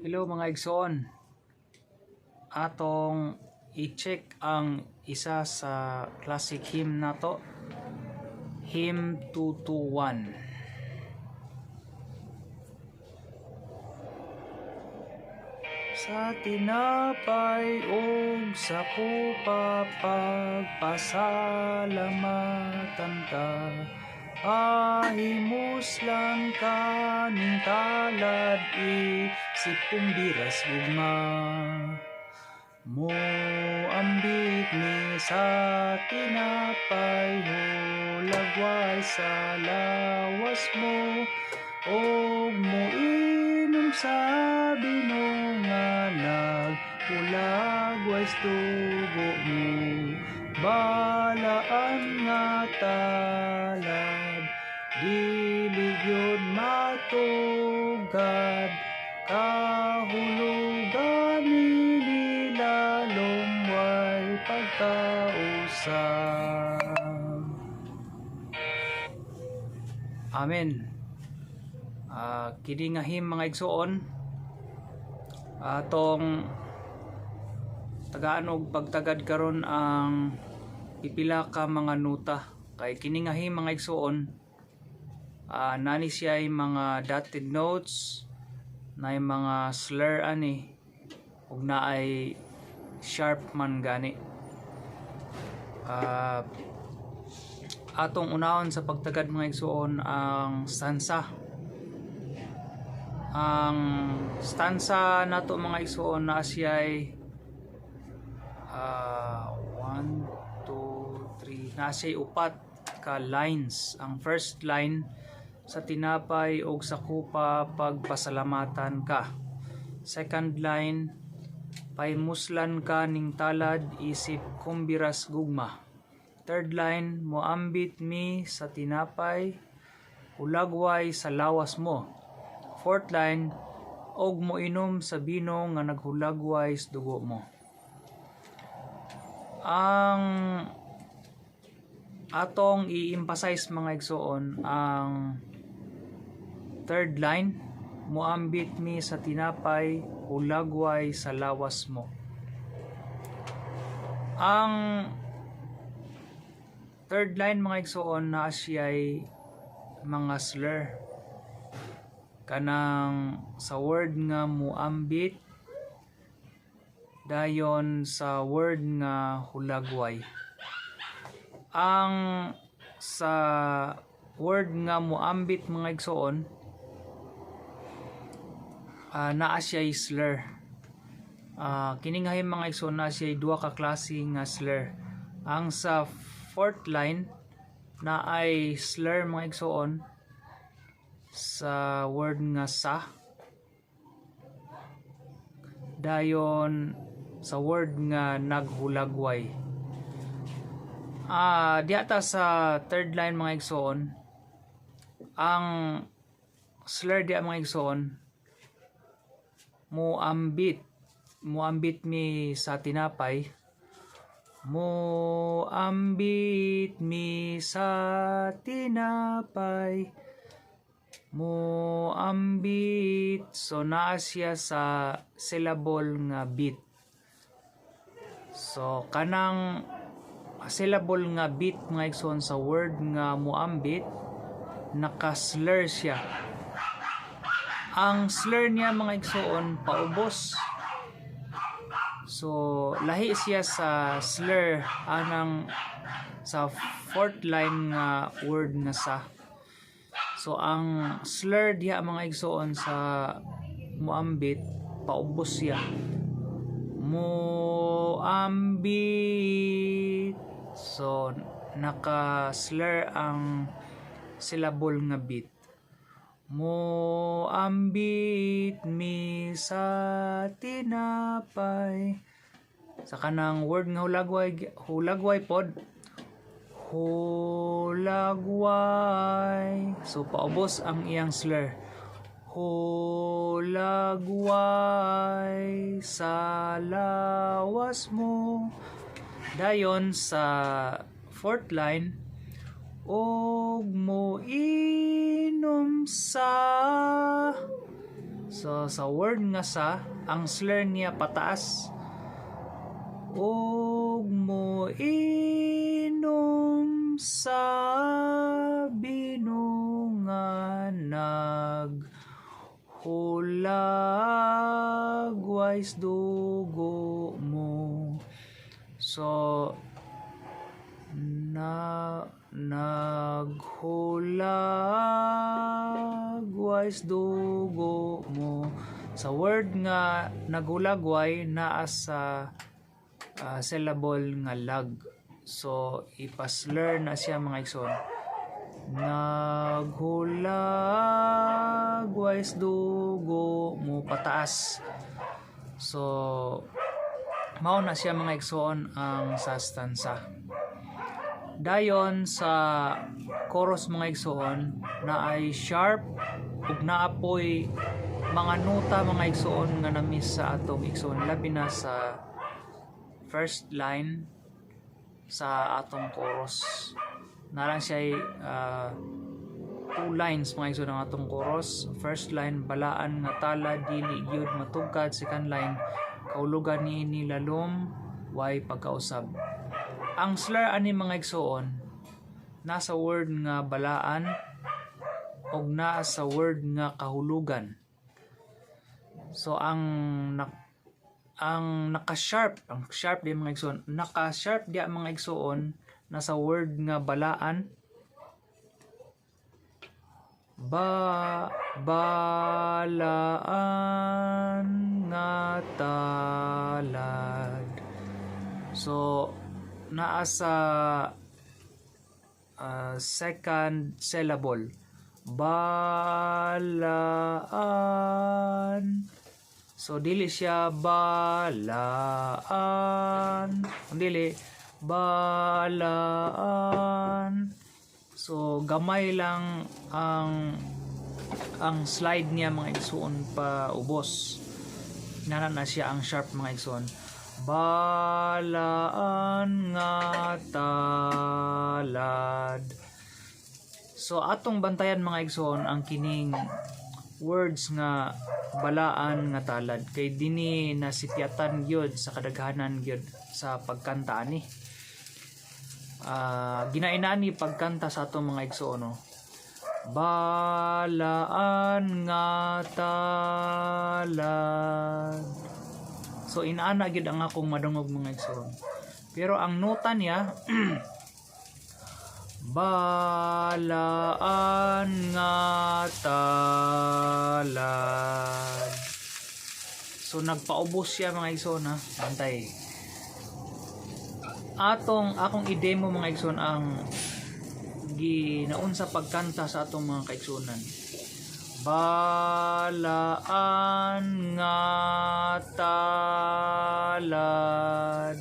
Hello, mga igsoon. Atong i-check ang isa sa classic hymn nato. Hymn 221. Sa tinapay ug sa kupa, pagpasalamatan ka. Pahimuslan ka ning talad isip kumbiras gugma. Mo ambit mi sa tinapay, hulagway sa lawas mo, og moinom sa bino nga naghulagway sa dugo mo. Balaan nga talad, dili gyud matugad, kahulugan niini lalom way pagkausab. Amen. Kini nga hymn, mga igsoon, atong tagaan og pagtagad karon ang pipila ka mga nota kay kini nga hymn, mga igsoon, nani siya ay mga dotted notes na mga slur ani ug naay sharp man gani. Atong unahon sa pagtagad, mga igsoon, ang stanza. Ang stanza nato, mga igsoon, na siya ay 1, 2, 3, naa siya upat ka lines. Ang first line, "Sa tinapay ug sa kupa, pagpasalamatan ka." Second line, "Pahimuslan ka ning talad isip kumbiras gugma." Third line, "Moambit mi sa tinapay, hulagway sa lawas mo." Fourth line, "Og moinom sa bino nga naghulagway sa dugo mo." Ang atong i-emphasize, mga igsoon, ang third line, "Moambit mi sa tinapay, hulagway sa lawas mo." Ang third line, mga igsoon, na siya'y mga slur. Kanang sa word nga "muambit", dayon sa word nga "hulagway". Ang sa word nga "muambit", mga igsoon, naa siya'y slur. Kini nga mga igsoon, naa siya'y duha ka klase nga slur. Ang sa fourth line na ay slur, mga igsoon, sa word nga "sa", dayon sa word nga "naghulagway". Diha ta sa third line, mga igsoon, ang slur diha, mga igsoon, "Muambit", "Muambit mi sa tinapay", "Muambit mi sa tinapay", "muambit". So naa siya sa syllable nga beat. So kanang syllable nga beat, mga igsoon, sa word nga "muambit", naka-slur siya. Ang slur niya, mga igsoon, paubos. So lahi siya sa slur anang sa fourth line nga word nga "sa". So ang slur diha, mga igsoon, sa "muambit", paubos siya, "muambit". So naka slur ang syllable nga beat, "Muambit mi sa tinapay". Sa kanang word nga "hulagway", "hulagway" pod, "hulagway". So paubos ang iyang slur, "hulagway sa lawas mo". Dayon sa fourth line, "og moinom sa". So sa word nga "sa", ang slur niya pataas. Ug mo inom sa bino nga nag hulagway dugo mo. So na naghulagway dugo mo. Sa word nga "naghulagway", naa sa syllable nga "lag". So ipa-slur na siya, mga igsoon. Naghulagway dugo mo, pataas. So mao na siya, mga igsoon, ang sa stanza. Dayon sa chorus, mga igsoon, na ay sharp ug naapoy mga nota, mga igsoon, nga na-miss sa atong igsoon, labi na sa first line sa atong chorus. Naa lang siya two lines, mga igsoon, ang atong chorus. First line, "Balaan nga tala dili gyud matugkad." Second line, "Kahulugan ni lalom way pagkausab." Ang slur ani, mga igsoon, nasa word nga "balaan" og naa sa word nga "kahulugan". So ang naka-sharp, ang sharp di, mga igsoon, naka-sharp diya, mga igsoon, nasa word nga "balaan". Ba balaan nga talad. So naa sa second syllable, "balaan". So dili siya "balaan", dili "balaan". So gamay lang ang slide niya, mga igsuon, pa ubos. Nana na siya ang sharp, mga igsuon. "Balaan nga talad." So atong bantayan, mga igsoon, ang kining words nga "balaan nga talad" kay dinhi nasipyatan gyud sa kadaghanan gyud sa pagkanta ani. Ginainani pagkanta sa atong mga igsoon, no? "Balaan nga talad." So inaana gyud ang akong madungog, mga igsoon. Pero ang nota niya, "Balaan nga talad." So nagpaubos siya, mga igsoon, ha. Bantay. Atong akong i-demo, mga igsoon, ang ginaunsa pagkanta sa atong mga kaigsunan. "Balaan nga talad."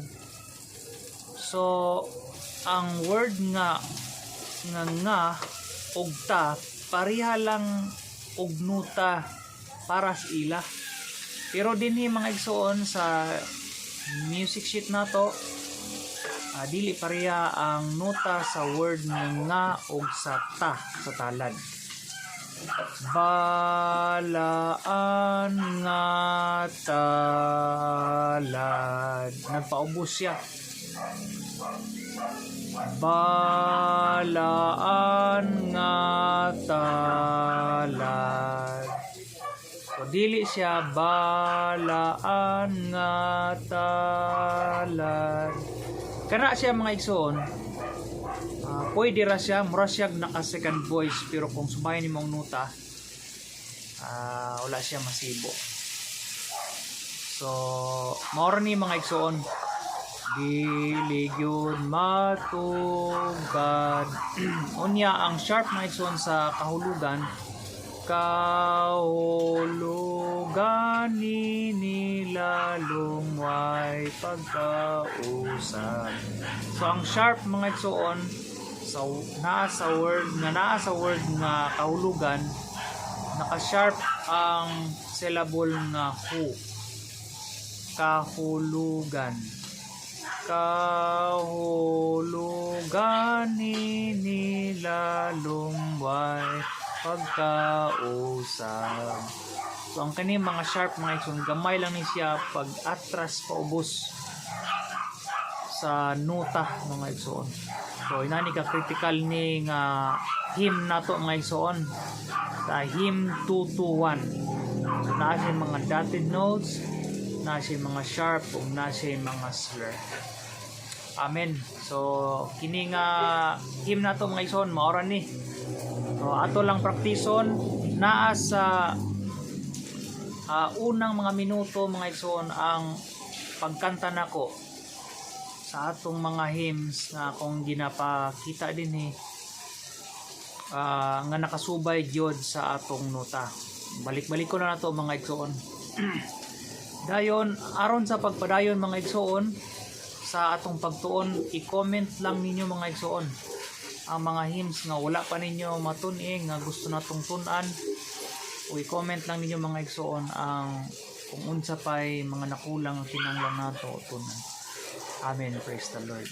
So ang word nga nga "nga" ug "ta" pareha lang og nota para sa ila. Pero dinhi, mga igsoon, sa music sheet nato, dili pareha ang nota sa word nga "nga" ug sa "ta" sa "talad". "Balaan nga talad." Nagpaubos siya. "Balaan nga talad." So dili siya "balaan nga talad". Kana siya, mga igsoon. Pwede ra siya, mura siya naka second voice, pero kung subayin nimo ang nota, wala siya masibo. So mao ra ni, mga igsoon. Dili gyud matugkad. Unya ang sharp, mga igsoon, sa "kahulugan", "Kahulugan ni nilalong way pagkausab". So ang sharp, mga igsoon, sa naa sa word nga "kahulugan", naka-sharp ang syllable nga "hu". Kahulugan. "Kahulugan ni nilalong way Pagkausab. So ang kani mga sharp, mga igsoon, gamay lang ni siya pag atras paubos sa nota, mga igsoon. So inani ka critical ni nga hymn nato, mga igsoon, sa hymn 221. So naa siya mga dotted notes, naa siya mga sharp ug naa siya mga slur. Amen. So kini nga hymn nato, mga igsoon, maora ni. So ato lang praktison naa sa unang mga minuto, mga igsoon, ang pagkanta nako sa atong mga hymns na akong ginapakita din eh nga nakasubay gyud sa atong nota. Balik-balik ko na nato, mga igsoon. Dayon, aron sa pagpadayon, mga igsoon, sa atong pagtuon, i-comment lang ninyo, mga igsoon, ang mga hymns nga wala pa ninyo matun-i nga gusto natong tun-an o i-comment lang ninyo, mga igsoon, ang kung unsa pay mga nakulang ang kinahanglan nato tun-an. Amen. Praise the Lord.